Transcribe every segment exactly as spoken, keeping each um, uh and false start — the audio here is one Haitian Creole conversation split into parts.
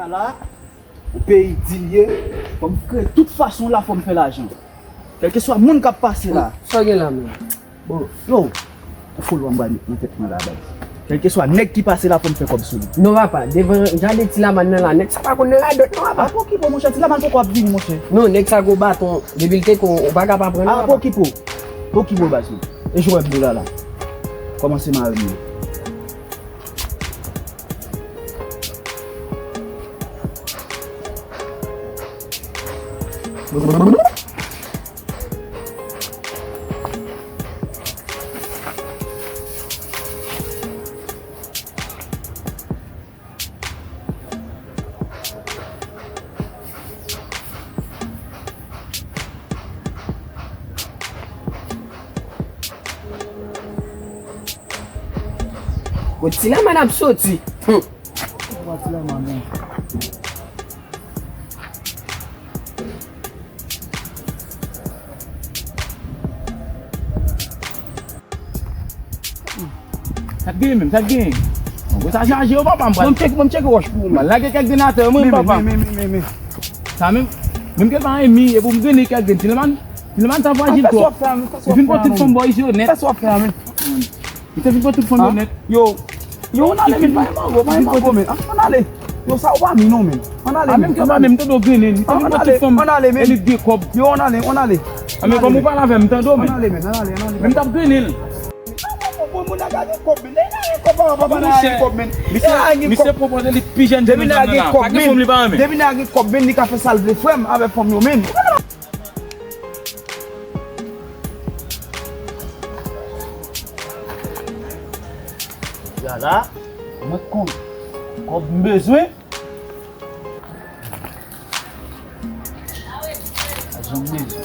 La, yon peyi di l ye, fò m kreye tout fason la, fò m fè lajan. Kèlkeswa moun k ap pase la. Sa w gen la menm? Bon, yo, ou folo anba nan tèt mwen la, baz. Kèlkeswa nèg ki pase la, fò m fè kòb sou li. Non, papa, devan jan de ti laman nan la, nèg sa pa konn nan radòt, non, papa. A, pokipo, monchè, ti laman poko ap vini, monchè. Non, nèg sa gwo baton, depi l te kon, ou pa ka pa pran, non, papa. A, pokipo, pokipo, baz, non. E jwèt boul la, la. Kòmanse mare m. Bon, ti laman ap soti. Hum. Bon, ti laman, men. Sa k genyen menm, sa k genyen? Bon, sa chaje yo, papa, m pral. Mwen m tcheke, mwen m tcheke wòch pou ou, man. Lage kèk grenn atè, mwen, papa. Men, men, men, men, men. Sa menm, menm ke pa enmi, e pou m grennen kèk grenn. Tilman, tilman sa frajil twòp. Li fin pran tout fanm bò isi yo nèt. Sa sa w ap fè a, men? Li te fin pran tout fanm yo nèt. Yo, yo, ann ale, men, pa gen mango, pa gen mango, men. Ann ale. Yo, sa w pa mi non, men. Ann ale, men. A, menm ke pa menm, tande w grennen. Li te fin pran tout fanm. Ann ale, men. E li gen kòb. Yo, ann ale, ann ale. A, men kòm ou pale avè m, tande w, men. Ann ale, men, ann ale, ann ale. Men m t ap grennen l. Bon, moun nan gen kòb, men. Nèg la gen kòb, papa, papa nan gen kòb, men. Misye, misye pwopoze li pi jèn ti nèg nan la. Pa gen fanm li pa renmen. Depi nèg la gen kòb, men, li ka fè sa l vle, frè m, avèk fanm yo, men. Gala, mwen konn kòb m bezwen. Lajan m bezwen.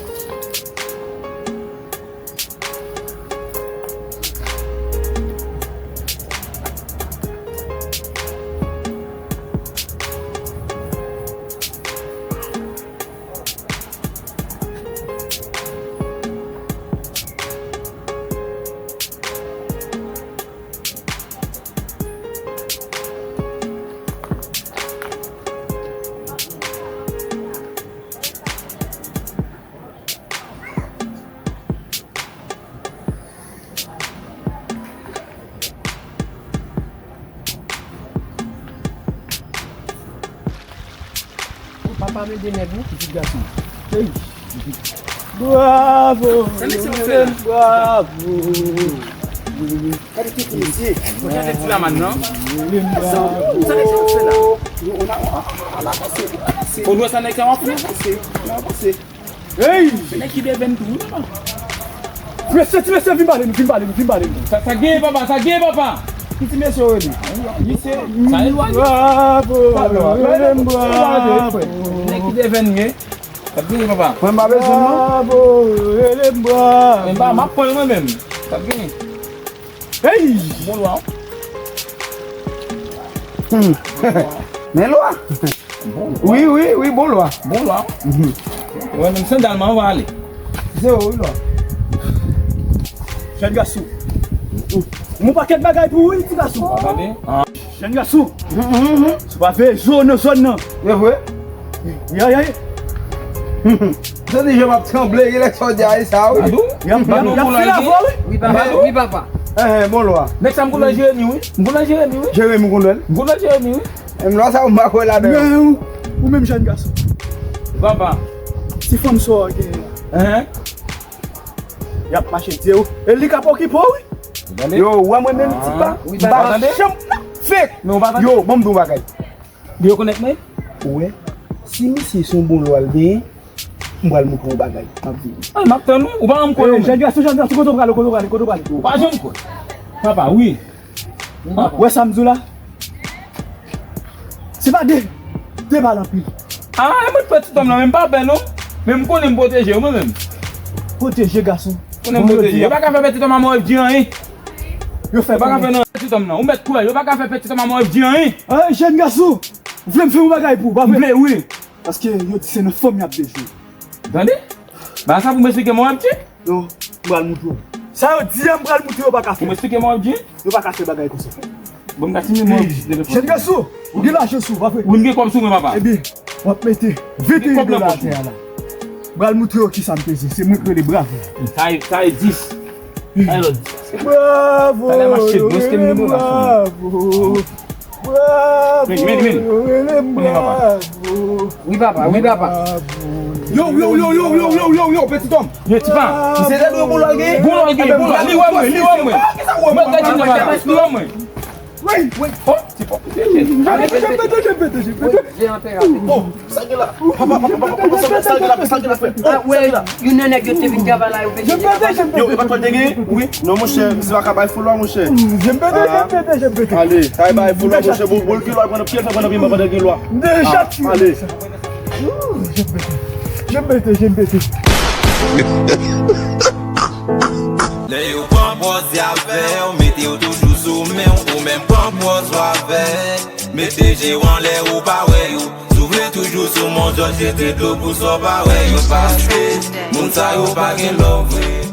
Papa mete nèg wi, pitit gason. Ey, pitit. Bravo! Sa nèg sa ap fè la? Bravo! Gade tout mesye. Gade ti laman nan. Sa nèg sa ap fè la? Ou wè sa nèg sa ap fè? Hey! Se nèg ki devèn tou, wi, papa. Mesye, ti mesye, vin pale nou, vin pale nou, vin pale nou. Sa, sa gen, papa, sa gen, papa. Ki ti mesye w rele? Misye, sa e lwa li. Bravo, bravo, bravo. Nèg ki devèn gen. Sa gen, papa. Mwen pa bezwen non. Bravo, rele m bravo. Men pa, m ap pran l mwen menm. Sa gen. Hey! Bon lwa. Hmm. Men lwa. Bon lwa. Wi, wi, wi, bon lwa. Bon lwa. Mhm. Wè, menm sandal mwen, ann ale. Se ou, wi, lwa. Jèn gason. Mon pakèt bagay pou ou, wi, ti gason. Jèn gason. Mhm, mhm. Si w pa veye zo nan zòn nan. E vre? Ya, ya, ya. Tande jan m ap tranble, gen lè sa w di a, e sa, wi. Badou? Y ap, y ap, y ap file avè w, wi. Wi, papa. Wi, papa. Eh, eh, bon lwa. Nèg sa m konn wè Jeremi, wi. M konn wè Jeremi, wi. Jeremi, m konn wè l. M konn wè Jeremi, wi. Menm lwa sa, m pa kwè ladan. Men, ou, ou menm jèn gason. Papa. Ti fanm sa w genyen an. Hein? Y ap mache di w. E li k ap okipe w, wi. Tande? Yo, ou wè mwen menm, ti pa. Wi, m pa janm fake. Men ou pa tande? Yo, ban m di w yon bagay. Li rekonèt mwen? Ou wè, si misye se yon bon lwa l genyen, m pral montre w yon bagay. M ap vini. Ay, m ap tann ou. Ou pa janm kwè non, men. Jèn gason, jèn gason, kote w prale, kote w prale, kote w prale? Ou pa janm kwè. Papa, wi. Ou wè sa m di w la? Se pa de, de bal anpil. Ah, e mwen pè ti fanm nan, men m pa pè non. Men m konnen m pwoteje, mwen menm. Pwoteje gason. Konnen m pwoteje. Yo pa ka fè pè ti fanm a M O F G anyen. Yo fè pa ka fè nan pè ti fanm nan. Ou mèt kwè, yo pa ka fè pè ti fanm a M O F G anyen. Ay, jèn gason, ou vle m fè yon bagay pou ou, pa vre? M vle, wi. Paske yo di se nan fanm y ap dejwe. Tande? Ba sa pou m esplike M O F G? Non, m pral moutre w. Sa yo di a, m pral moutre yo pa ka fè. Pou m esplike M O F G? Yo pa ka fè bagay konsa. Bon, m ka simen mwen. Chen gasou, ou gen lajan sou, pa vre? Wi, m gen kòb sou mwen, papa. Ebyen, w ap mete venteyen dola atè a la. M pral moutre yo kisa m peze. Se mwen k rele bravo. Sa e, sa e dis. Sa e lòt dis. Bravo, yo rele m bravo. Bravo, yo rele m bravo. Wi, papa, wi, papa. Yo, yo, yo, yo, yo, yo, yo, yo, petit homme. Yo, ti pa. Se lè nou bon lòl gen. Bon lòl gen, bon lòl. Li wè mwen, li wè mwen. Mwen gade nan bagay, li wè mwen. Wi, wi. Oh, ti pa. Jèn anpè rapid. Bon, sa gen la? Papa, papa, papa, papa, sa gen la, sa gen la, frè? Ah, wè, youn nan nèg yo te vin travay la, yo pete. Yo, e pa twòl te gen? Wi. Non, monchè, misye pa ka bay fo lwa, monchè. Jèn pete, jèn pete, jèn pete. Ale, kay bay fo lwa, monchè, bon, bon, gen lwa, pran pye, fè pran pye, pran pye, gen lwa. Deja tchwi. Ale. Jèn pete, jèn pete, jèn pete. Lè yo pran pòz y avè w, mete yo toujou sou men w, ou menm pran pòz w avè. Mete je w anlè, ou pa wè yo. Si w vle toujou sou Mont Jòj, jete dlo pou sa w pa wè yo. Paske moun sa yo pa gen love vre.